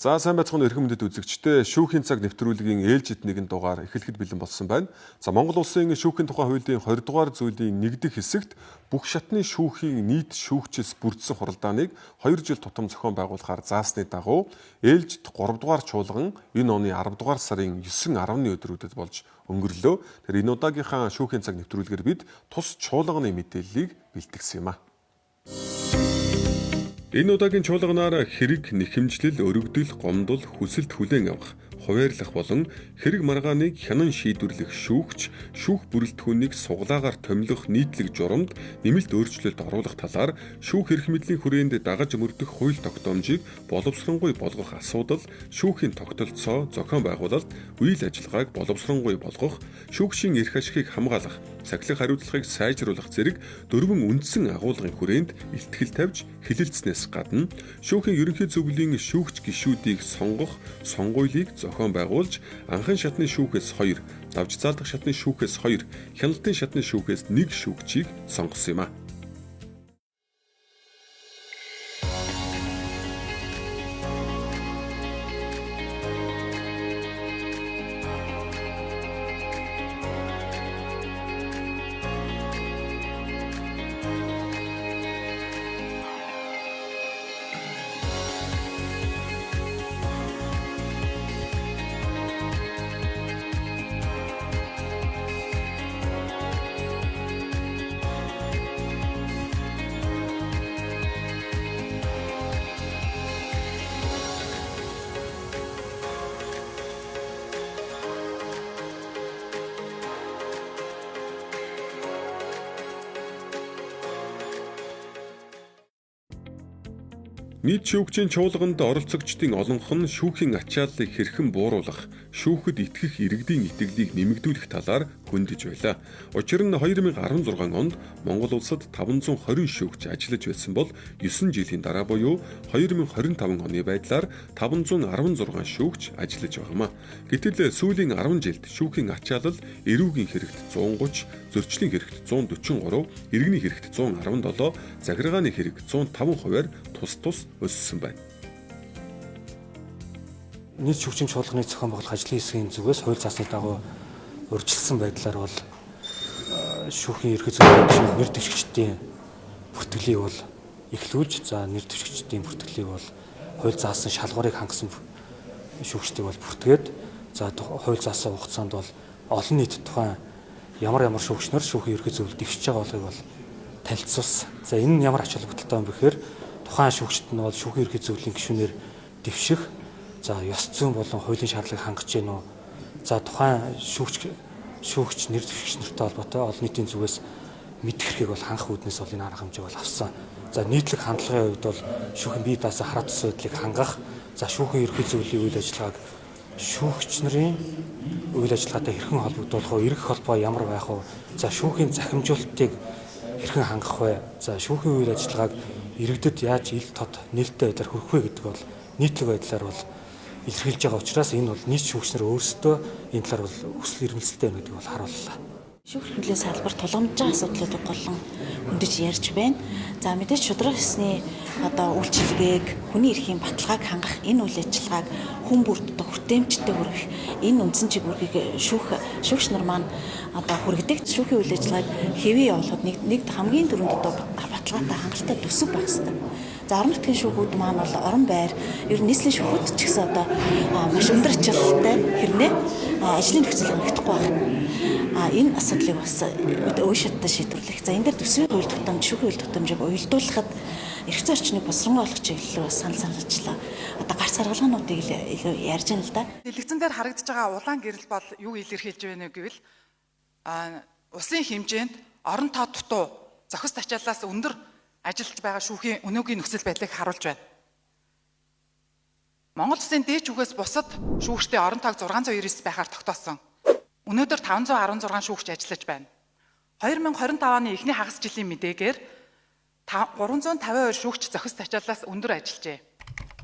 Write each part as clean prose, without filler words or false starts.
За сайн байцгаана эрхэм мөндөд үзэгчдээ, шүүхийн цаг нэвтрүүлгийн ээлжид нэгэн дугаар эхлэхэд бэлэн болсон байна. За Монгол улсын шүүхийн тухай хуулийн 20 дугаар зүйлийн 1 дэх хэсэгт бүх шатны шүүхийн нийт шүүгчээс бүрдсэн хуралдааныг 2 жил тутам зохион байгуулахаар заасны дагуу ээлжид 3 дугаар чуулган энэ оны 10 дугаар сарын 9-10-ны өдрүүдэд болж өнгөрлөө. Тэр энэ удаагийнхаа шүүхийн цаг нэвтрүүлгээр бид тус чуулганы мэдээллийг бэлтгэсэн юм а. Энэ удаагийн чуулганаар хэрэг, нэхэмжлэл, өргөдөл, гомдол, хүсэлт хүлээн авах, хуваарлах болон хэрэг маргааныг хянан шийдвэрлэх шүүгч, шүүх бүрэлдэхүүнийг сугалаагаар томилох нийтлэг журамд нэмэлт өөрчлөлт оруулах талаар шүүх эрх мэдлийн хүрээнд дагаж мөрдөх хууль тогтоомжийг боловсронгүй болгох асуудал, шүүхийн тогтолцоо, зохион байгуулалт, үйл ажиллагааг боловсронгүй болгох, шүүгчийн эрх ашигыг хамгаалах, сахилах хариуцлагыг сайжруулах зэрэг дөрвөн үндсэн агуулгын хүрээнд илтгэл тавьж хэлэлцснээс гадна шүүхийн ерөнхий зөвлөлийн шүүгч гишүүдийг сонгох сонгуйлыг зохион байгуулж анхан шатны шүүхээс 2, давж заалдах шатны шүүхээс 2, хяналтын шатны шүүхээс 1 шүүгчийг сонгосон юм а. Нийт шүүгчийн чуулганд оролцогчдын олонх нь шүүхийн ачааллыг хэрхэн бууруулах, шүүхэд итгэх иргэдийн итгэлийг нэмэгдүүлэх талаар хөндөж байлаа. Учир нь 2016 онд Монгол улсад 520 шүүгч ажиллаж байсан бол 9 жилийн дараа буюу 2025 оны байдлаар 516 шүүгч ажиллаж байгаа юм а. Гэтэл сүүлийн 10 жилд шүүхийн ачаалал эрүүгийн хэрэгт 130, зөрчлийн хэрэгт 143, иргэний хэрэгт 117, захиргааны хэрэг 105 хувиар тус тус өссөн байна. Нийт шүүгчийн чуулганы зохион байгуулах ажлын хэсгийн зүгээс хууль заасны дагуу урьдчилсан байдлаар бол шүүхийн ерхий зөвлөлийн нэр дэвшигчдийн бүртгэлийг бол эхлүүлж, за нэр дэвшигчдийн бүртгэлийг бол хууль заасан шалгуурыг хангасан шүүгчдийг бол бүртгээд, за хууль заасан хугацаанд бол олон нийтэд тухайн ямар ямар шүүгч нар шүүхийн ерхий зөвлөлд дэвшиж байгаа болохыг бол танилцуулсан. За энэ нь ямар ач холбогдолтой юм бэхээр тухайн шүүгчд нь бол шүүхийн ерхий зөвлөлийн гишүүнээр дэвших, за ёс зүйн болон хуулийн шаардлагыг хангаж гэнэ үү? За тухайн шүүгч нэр дэвшигч нартай холбоотой олон нийтийн зүгээс мэдэх эрхийг бол хангах үүднээс бол энэ арга хэмжээг бол авсан. За нийтлэг хандлагын хувьд бол шүүхийн бие даасан хараа тус байдлыг хангах, за шүүхийн ерхий зөвлөлийн үйл ажиллагааг шүүгч нарын үйл ажиллагаатай хэрхэн холбогдуулах вэ? Эрх холбоо ямар байх вэ? За шүүхийн захимжуулалтыг хэрхэн хангах вэ? За шүүхийн үйл ажиллагааг иргэдэд яаж ил тод нээлттэй байдлаар хүргэх вэ гэдэг бол нийтлэг байдлаар бол илэрхийлж байгаа учраас энэ бол нийт шүүгч нар өөрсдөө энэ талаар бол хүсэл эрмэлзэлтэй байна гэдгийг бол харууллаа. Шүүх хүлээн салбар тулгамдж байгаа асуудлуудыг голлон хөндөж ярьж байна. За мэдээж шударга ёсны одоо үйлчилгээг, хүний эрхийн баталгааг хангах энэ үйл ажиллагааг хүн бүрд одоо хүртээмжтэй хүргэх энэ үндсэн чиг үүргийг шүүгч нар маань одоо хүргэдэг. Шүүхийн үйл ажиллагааг хэвээ явуулахад нэг хамгийн түрүүнд одоо баталгаатай хангалттай төсөв байх хэрэгтэй. За орон нутгийн шүүхүүд маань бол орон байр, ер нь нийслэлийн шүүхүүд ч гэсэн одоо маш өндөр ачаалалтай хэрнээ ажлын нөхцөл хангагдахгүй байна. Энэ асуудлыг бас үе шаттай шийдвэрлэх. За энэ дээр төсвийн хууль тогтоомж, шүүхийн хууль тогтоомжийг уялдуулахад эрх зүйн орчныг босронгуй болгох чиглэлээр бас санал санаачлаа. Одоо гарц гаргалгаануудыг илүү ярьж байна л да. Дэлгэцэн дээр харагдаж байгаа улаан гэрэл бол юу илэрхийлж байна вэ гэвэл улсын хэмжээнд орон тоо дутуу зохис тачааллаас өндөр ажиллаж байгаа шүүхийн өнөөгийн нөхцөл байдлыг харуулж байна. Монгол улсын дээд шүүхээс бусад шүүгчдийн орон тоог 699 байхаар тогтоосон. Өнөөдөр 516 шүүгч ажиллаж байна. 2025 оны эхний хагас жилийн мэдээгээр 352 шүүгч зохис тачааллаас өндөр ажиллажээ.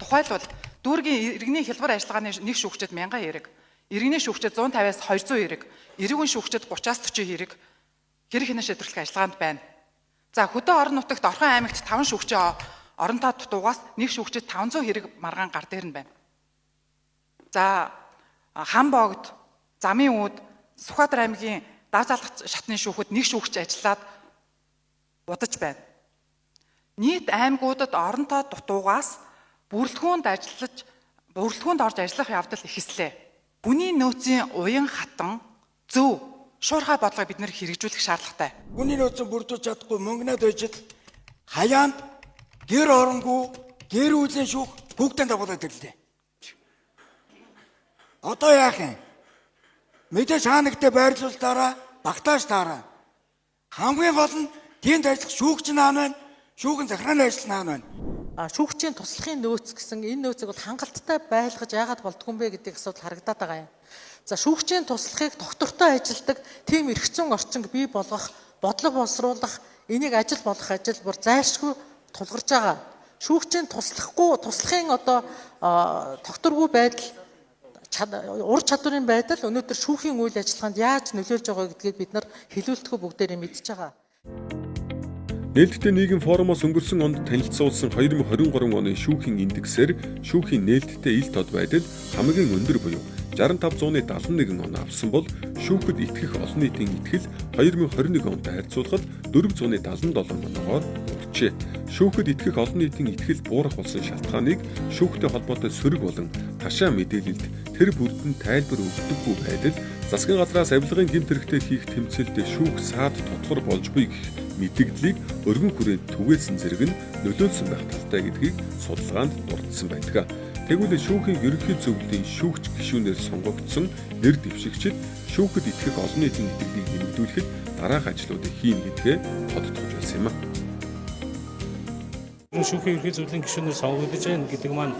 Тухайлбал дүүргийн иргэний хялбар ажиллагааны нэг шүүгчид 1000 хэрэг, иргэний шүүгчид 150-аас 200 хэрэг, эрүүгийн шүүгчид 30-аас 40 хэрэг хэрэг хянан шийдвэрлэх ажиллагаанд байна. За хөдөө орон нутагт Орхон аймагт 5 шүүгчийн орон тоо дутуугаас нэг шүүгчид 500 хэрэг маргаан гар дээр нь байна. За Хан богд, Замын үүд, Сүхбаатар аймгийн Давзаалгах шатны шүүхэд нэг шүүгч ажиллаад удаж байна. Нийт аймагуудад оронтой дутуугаас бүрэлдэхүүнд орж ажиллах явдал ихэслээ. Хүний нөөцийн уян хатан зөв шуурхай бодлогыг бид нэр хэрэгжүүлэх шаардлагатай. Хүний нөөцөө бүрдүүлж чадахгүй мөнгөнөд байж л хаяанд гэр оронгүй гэр бүлийн шүүх бүгдэн дагуулад ирлээ. Одоо яах юм? Мэдээж хаанагтай байрлуулалтаараа багтааж таараа. Хамгийн гол нь тэнд ажиллах шүүгч наан байна. Шүүгэн захирааны ажил наан байна. Шүүгчийн туслахын нөөц гэсэн энэ нөөцийг бол хангалттай байлгаж яагаад болдгүй юм бэ гэдэг асуудал харагдаад байгаа юм. За шүүгчийн туслахыг тогтвортой ажилдаг тийм эрх зүйн орчинг бий болгох, бодлого боловсруулах, энийг ажил болгох ажил бүр зайлшгүй тулгарч байгаа. Шүүгчийн туслахгүй, туслахын одоо тогтворгүй байдал, ур чадварын байдал өнөөдөр шүүхийн үйл ажиллагаанд яаж нөлөөлж байгаа гэдгийг бид нар хэлүүлдэхүй бүгдээрээ мэдж байгаа. Нээлттэй нийгэм форумоос өнгөрсөн онд танилцуулсан 2023 оны шүүхийн индексээр шүүхийн нээлттэй ил тод байдал хамгийн өндөр буюу 65.71 оноо авсан бол шүүхэд итгэх олон нийтийн итгэл 2021 онтой харьцуулахад 477 оноогоор буурчээ. Шүүхэд итгэх олон нийтийн итгэл буурах болсон шалтгааныг шүүхтэй холбоотой сөрөг болон ташаа мэдээлэлд тэр бүрдэн тайлбар өгдөггүй байдал, засгийн газраас авилгын гэмт хэрэгтэй хийх тэмцэлд шүүх саад тодхор болж буй гэх мэдэгдлийг өргөн хүрээнд түгээсэн зэрэг нь нөлөөлсөн байх талтай гэдгийг судалгаанд дурдсан байдаг. Тэгвэл шүүхийн ерөнхий зөвлөлийн шүүгч гишүүнээр сонгогдсон нэр дэвшигчид шүүхэд итгэх олон нийтийн итгэлийг нэмэгдүүлэхэд дараах ажлуудыг хийнэ гэдгээ тодтогч байсан юм. Шүүхийн ерөнхий зөвлөлийн гишүүнээр сонгогдож байна гэдэг маань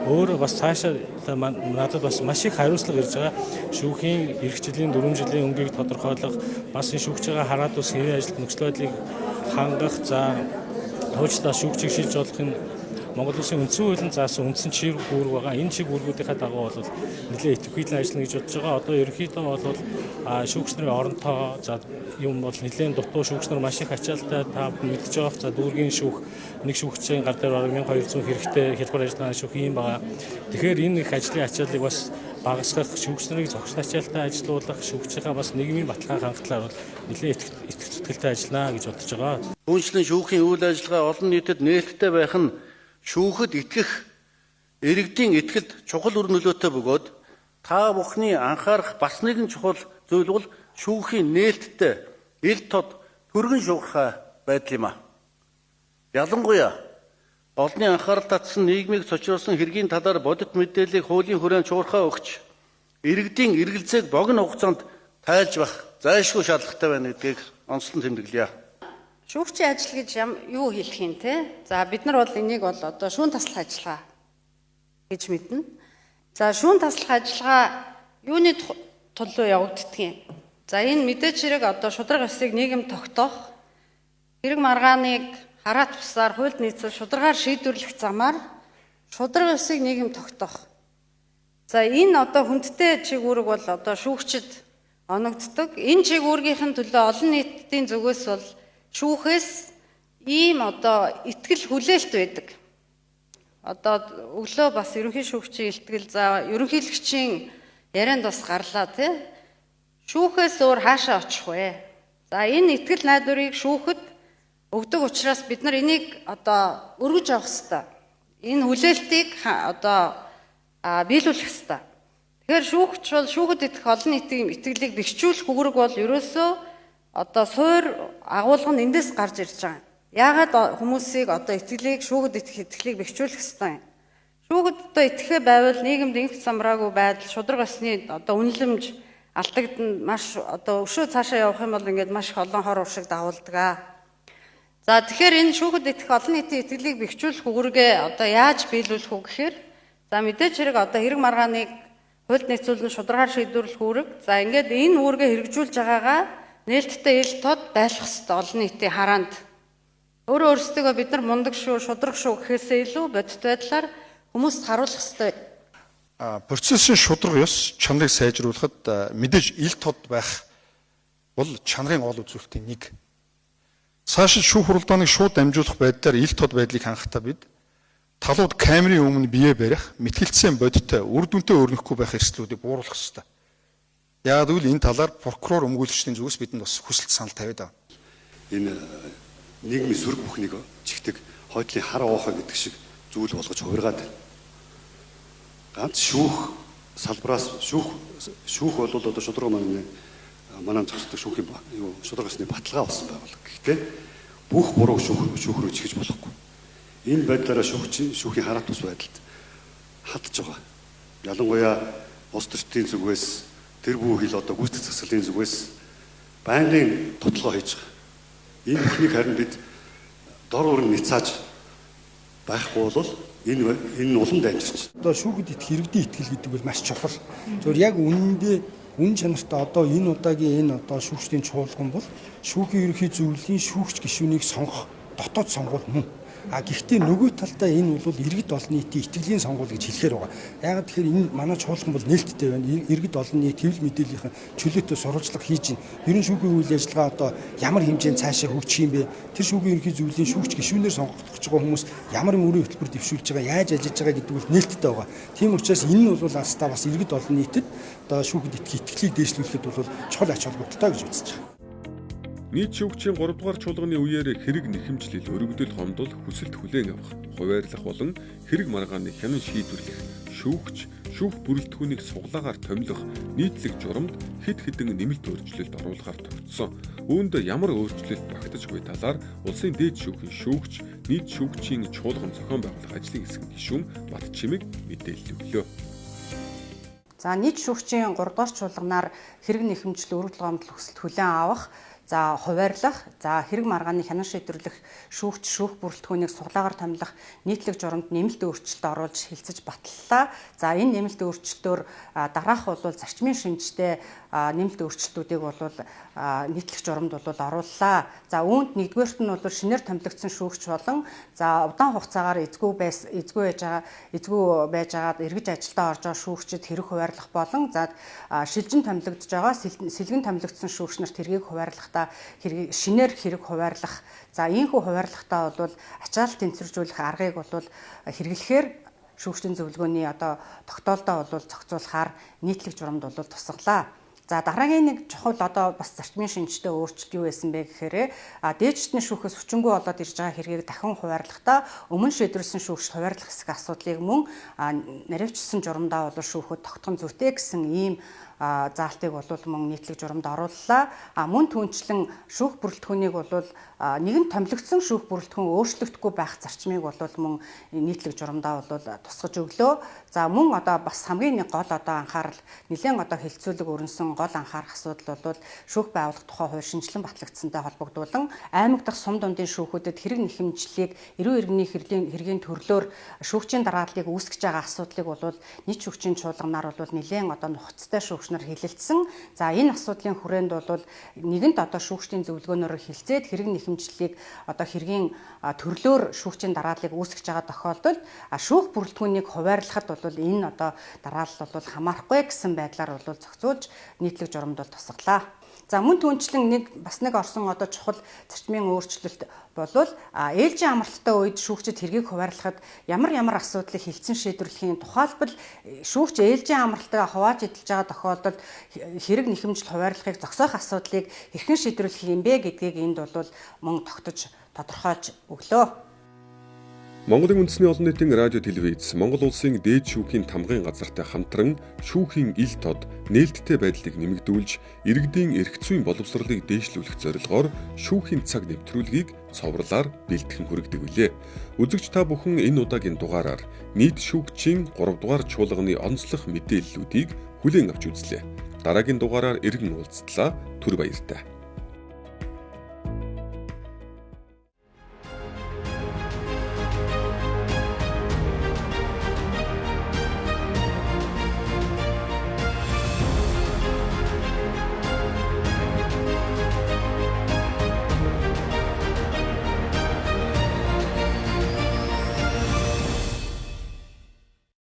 өөрөө бас цаашаа надад бас маш их хариуцлага ирж байгаа. Шүүхийн эх жилийн 4 жилийн өнгийг тодорхойлох, бас энэ шүүгч байгаа хараад ус хэвийн ажилд нөхцөл байдлыг хангах, за хуульчлаа шүүгчийг шилж олох нь Монгол Улсын үндсэн хуулийн заасан үндсэн чиг үүрэг байгаа. Энэ чиг үүргүүдийнхээ дагуу бол нэлээд идэвхтэй ажиллана гэж бодож байгаа. Одоо ерөнхийдөө бол шүүгч нарын оронтоо за юм бол нэлээд дутуу шүүгч нар маш их ачаалтай та мэдж байгаа. За дүүргийн шүүх нэг шүүгчийн гар дээр бараг 1200 хэрэгтэй хялбар ажиллагааны шүүх юм байгаа. Тэгэхээр энэ их ажлын ачааллыг бас багасгах, шүүгч нарыг зохистой ачаалтай ажилуулах, шүүгчийнхаа бас нийгмийн баталгаа хангатлаар бол нэлээд итгэх зүтгэлтэй ажиллана гэж бодож байгаа. Түүнчлэн шүүхийн үйл ажиллагаа олон нийтэд нээлттэй байх нь шүүхэд итгэх иргэдийн итгэлд чухал үр нөлөөтэй бөгөөд та бүхний анхаарах бас нэгэн чухал зүйл бол шүүхийн нээлттэй ил тод түргэн шуурхай байдал юм а. Ялангуяа олонний анхаарал татсан нийгмийг цочруулсан хэргийн талаар бодит мэдээллийг хуулийн хүрээнд шуурхай өгч иргэдийн эргэлзээг богино хугацаанд тайлж бах зайлшгүй шаардлагатай байна гэдгийг онцлон тэмдэглэе. Шүүгчийн ажил гэж юу хэлэх юм те? За бид нар бол энийг бол одоо шүүн таслах ажиллагаа гэж мэднэ. За шүүн таслах ажиллагаа юуны төлөө явагддаг юм? За энэ мэдээч хэрэг одоо шударга ёсыг нийгэм тогтоох, хэрэг маргааныг хараат бусаар хуульд нийцэл шударгаар шийдвэрлэх замаар шударга ёсыг нийгэм тогтоох. За энэ одоо хүндтэй чиг үүрэг бол одоо шүүгчид оногддог. Энэ чиг үүргийнхэн төлөө олон нийтийн зүгээс бол шүүхээс ийм одоо итгэл хүлээлт байдаг. Одоо өглөө бас ерөнхий шүүгчийн илтгэл, за ерөнхийлөгчийн ярианд бас гарлаа тий. Шүүхээс өөр хаашаа очих вэ? За энэ итгэл найдварыг шүүхэд өгдөг учраас бид нар энийг одоо өргөж авах ёстой. Энэ хүлээлтийг одоо биелүүлэх ёстой. Тэгэхээр шүүгч бол шүүхэд итгэх олон нийтийн итгэлийг бэхжүүлэх үүрэг бол ерөөсөө одоо суур агуулга нь эндээс гарч ирж байгаа юм. Яагаад хүмүүсийг одоо итгэлийг шүүхэд итгэх итгэлийг бэхжүүлэх ёстой юм? Шүүхэд одоо итгэхээ байвал нийгэмд инх самраагүй байдал, шударга ёсны одоо үнэлэмж алдагдана, маш одоо өшөө цаашаа явах юм бол ингээд маш их олон хор уршиг дагуулдаг. За тэгэхээр энэ шүүхэд итгэх олон нийтийн итгэлийг бэхжүүлэх үүргээ одоо яаж биелүүлэх үү гэхээр за мэдээч хэрэг одоо хэрэг маргааныг хуульд нийцүүлэн шударгаар шийдвэрлэх үүрэг. За ингээд энэ үүргээ хэрэгжүүлж байгаагаа нээлттэй ил тод байх ёстой олон нийтийн хараанд. Өөрөө өөрсдөө бид нар мундаг шүү, шударга шүү гэхээсээ илүү бодит байдлаар хүмүүст харуулах ёстой. Процессын шударга ёс чанарыг сайжруулахад мэдээж ил тод байх бол чанарын гол үзүүлэлтийн нэг. Цаашид шүүх хуралдааныг шууд дамжуулах байдлаар ил тод байдлыг хангахтаа бид Талууд камерын өмнө бие барих, мэтгэлцсэн бодиттой, үр дүнтэй өрнөхгүй байх эрсдлүүдийг бууруулах ёстой. Яагаад гэвэл энэ талаар прокурор өмгөөлөгчдийн зүгээс бидэнд бас хүсэлт санал тавиад байна. Энэ нийгмийн сөрөг бүхнийг чигтэг хойдлын хар оохой гэдэг шиг зүйл болгож хувиргаад байна. Ганц шүүх салбараас шүүх бол одоо шударга манай зохицдог шүүхийн юу шударга ёсны баталгаа болсон байгууллага. Гэхдээ бүх буруу шүүх рүү чихэж болохгүй. Энэ байдлаараа шүүхийн хараат тус байдалд хадж байгаа. Ялангуяа улс төрчдийн зүгээс тэр бүх хил одоо гүйцэтгэх засаглалын зүгээс байнгын тотлогоо хийж байгаа. Энэ бүхнийг харин бид дор өрн ницааж байхгүй бол энэ улам дамжирч. Одоо шүүхэд итгэх иргэдийн итгэл гэдэг бол маш чухал. Зөвхөн яг үнэндээ үн чанартай одоо энэ удаагийн энэ одоо шүүгчдийн чуулган бол шүүхийн ерөнхий зөвлөлийн шүүгч гишүүнийг сонгох дотоод сонгуул мөн. А гэхдээ нөгөө талдаа энэ бол иргэд олон нийтийн итгэлийн сонгуул гэж хэлэхээр байгаа. Яагаад тэгэхээр энэ манай чуулган бол нээлттэй байна. Иргэд олон нийт хэвлэл мэдээллийнхэн чөлөөтэй сурвалжлага хийж байна. Ерөн шүүхийн үйл ажиллагаа одоо ямар хэмжээнд цаашаа хөгжих юм бэ? Тэр шүүхийн ерөнхий зөвлөлийн шүүгч гишүүнээр сонгогдох байгаа хүмүүс ямар мөрийн хөтөлбөр дэвшүүлж байгаа, яаж ажиллаж байгаа гэдэг бол нээлттэй байгаа. Тийм учраас энэ нь бол алстаа бас иргэд олон нийтэд одоо шүүхэд итгэх итгэлийг дээшлүүлэхэд бол чухал ач холбогдолтой гэж үзэж байгаа. Нийт шүүгчийн 3 дугаар чуулганы үеэр хэрэг нэхэмжлэл, өргөдөл, гомдол, хүсэлт хүлээн авах, хуваарлах болон хэрэг маргааныг хянан шийдвэрлэх, шүүгч, шүүх бүрэлдэхүүнийг суглаагаар томилох нийтлэг журамд хэд хэдэн нэмэлт өөрчлөлт оруулахар тогтсон. Үүнд ямар өөрчлөлт багтажгүй талаар улсын дээд шүүхийн шүүгч, нийт шүүгчийн чуулган зохион байгуулах ажлын хэсгийн гишүүн Батчимэг мэдээлэл өглөө. За нийт шүүгчийн 3 дугаар чуулганаар хэрэг нэхэмжлэл, өргөдөл, гомдол, хүсэлт хүлээн авах, за хуваарлах, за хэрэг маргааны хянан шийдвэрлэх, шүүгч, шүүх бүрэлдэхүүнийг суглаагаар томилох нийтлэг журамд нэмэлт өөрчлөлт оруулж хэлцэж баталлаа. За энэ нэмэлт өөрчлөлтөөр дараах бол зарчмын шинжтэй нэмэлт өөрчлөлтүүдийг бол нийтлэг журамд бол орууллаа. За үүнд нэгдүгээрт нь бол шинээр томилогдсон шүүгч болон за удаан хугацаагаар эзгүй байж байгаад эргэж ажилдаа орж байгаа шүүгчид хэрэг хуваарлах болон за шилжин томилогдож байгаа сэлгэн томилогдсон шүүгч нарт хэргийг хуваарлах шинээр хэрэг хуваарлах. За ийхүү хуваарлахдаа бол ачаал тэнцвэржүүлэх аргыг бол хэрэглэхээр шүүгчдийн зөвлөгөөний одоо тогтоолдоо бол зохицуулахаар нийтлэг журамд бол тусгалаа. За дараагийн нэг чухал одоо бас зарчмын шинжтэй өөрчлөлт юу байсан бэ гэхээр дээдшний шүүхээс хүчингү болоод ирж байгаа хэргийг дахин хуваарлахдаа өмнө шийдвэрлсэн шүүгчд хуваарлах хэсэг асуудлыг мөн наривчсан журамдаа бол шүүхэд тогтхон зүйтэй гэсэн ийм заалтыг бол мөн нийтлэг журамд орууллаа. Мөн түнчлэн шүүх бүрэлдэхүүнийг бол нэгэн томилогдсон шүүх бүрэлдэхүүн өөрчлөгдөхгүй байх зарчмыг бол мөн нийтлэг журамдаа бол тусгаж өглөө. За мөн одоо бас хамгийн нэг гол одоо анхаарал нэлээд одоо хэлцүүлэг өрнөсөн гол анхаарах асуудал бол шүүх байгуулах тухай хууль шинжилэн батлагдсантай холбогдуулан аймаг дахь сум дундын шүүхүүдэд хэрэг нэхэмжлийг эрүү иргэний хэргийн төрлөөр шүүгчийн дарааллыг үүсгэж байгаа асуудлыг бол нийт шүүгчийн чуулганаар бол нэлээд одоо нухацтай шүүгч нар хэлэлцсэн. За энэ асуудлын хүрээнд бол нэгэнт одоо шүүгчдийн зөвлөгөөнөөр хэлцээд хэрэг нэхэмжлийг одоо хэргийн төрлөөр шүүгчийн дарааллыг үүсгэж байгаа тохиолдолд шүүх бүрэлдэхүүнийг хуваарлахад бол энэ одоо дараалал бол хамаарахгүй гэсэн байдлаар бол зохицуулж нийтлэг журамд бол тусгалаа. За мөн түнчлэн нэг орсон одоо чухал зарчмын өөрчлөлт болвол ээлжийн амралттай үед шүүгчид хэргийг хуваарлахад ямар асуудлыг хилцэн шийдвэрлэхийн тухайлбал шүүгч ээлжийн амралтаа хувааж эдэлж байгаа тохиолдолд хэрэг нэхэмжил хуваарлахыг зогсоох асуудлыг хэрхэн шийдвэрлэх юм бэ гэдгийг энд бол мөн тогтож тодорхойлж өглөө. Монголын үндэсний олон нийтийн радио телевиз Монгол улсын дээд шүүхийн тамгын газартай хамтран шүүхийн ил тод нээлттэй байдлыг нэмэгдүүлж иргэдийн эрх зүйн боловсролыг дээшлүүлэх зорилгоор шүүхийн цаг нэвтрүүлгийг цоврлаар бэлтгэн хүргэдэг билээ. Үзэгч та бүхэн энэ удаагийн дугаараар нийт шүүгчийн 3 дугаар чуулганы онцлог мэдээллүүдийг хүлээн авч үзлээ. Дараагийн дугаараар иргэн уулзтлаа. Түр баяртай.